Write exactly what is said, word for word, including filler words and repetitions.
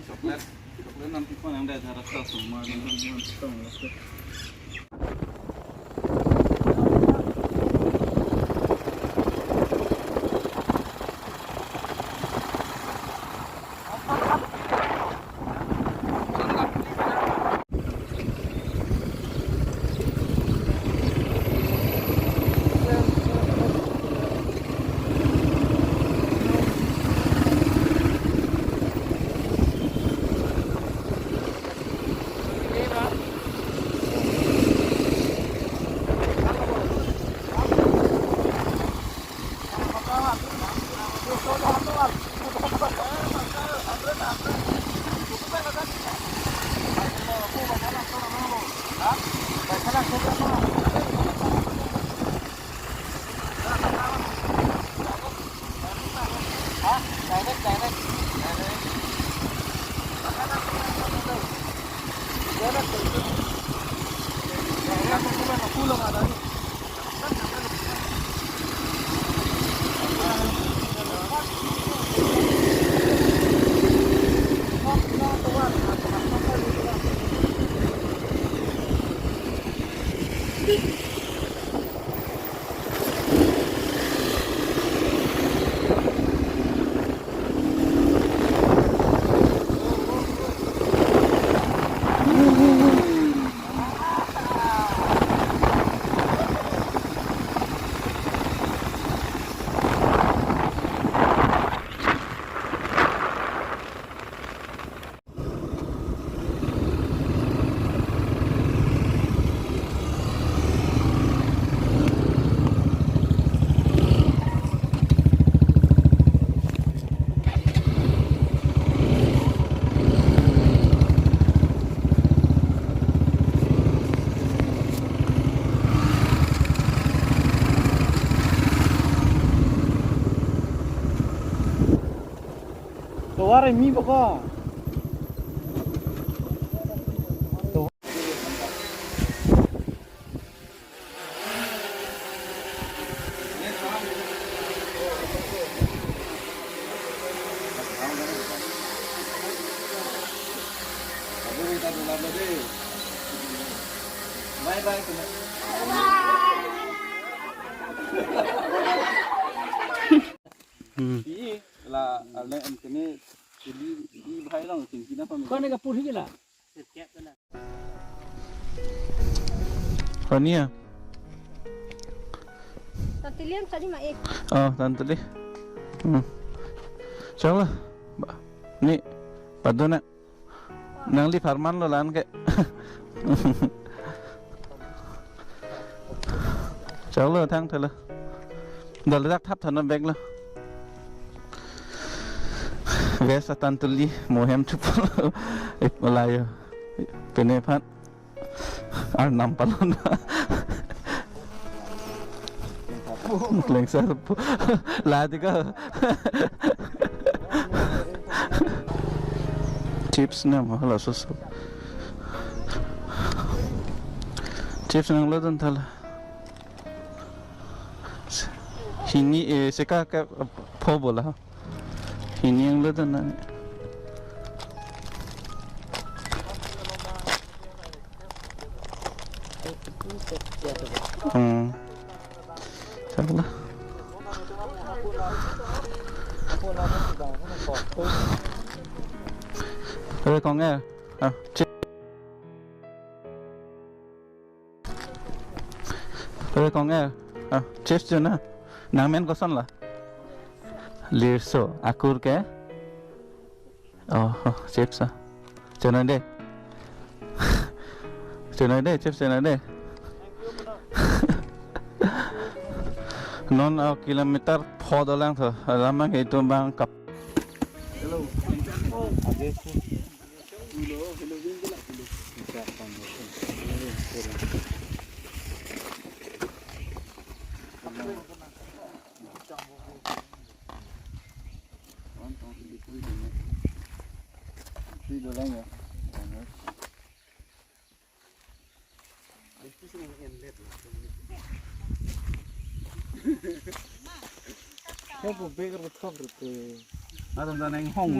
Chocolate, chocolate nanti pon yang dari atas semua, nanti pon. Tovar mi boko. Bye bye. Hmm. Ih, la, arle em kene, jadi, ih, bahai long, singkina kami. Kau ni kapur higi la? Kau ni ya? Tantuli yang tadi ma ek. Oh, tantuli. Hmm. Chalo. Ba, ni, padu na. Nangli pharman lo lan ke. Chalo, thang thalo. Dal dak thap thana bag lo. Vest atan tuli mohem chupalo. Ip layo. Pene phan. Arnam palon. Klengsar po. Lati ka. Chips na ma laso so. Chips nanglo dun thala. Hini, eh, seka ke pho bola. Hini nanglo dun na. Hmm. Chakla. Ore kong eh. Ah, chips. Ore kong eh. Ah, chips chona. Nangmen koson la? Lirso. Akur ke? Oh, oh, chips ah. Chona de. Chona de, chips chona de. Non, ah, kilometer pho dolang tho. Lamang ke itum bang kap. Hei, bu bek ru thok ru te. Adam dan eng hong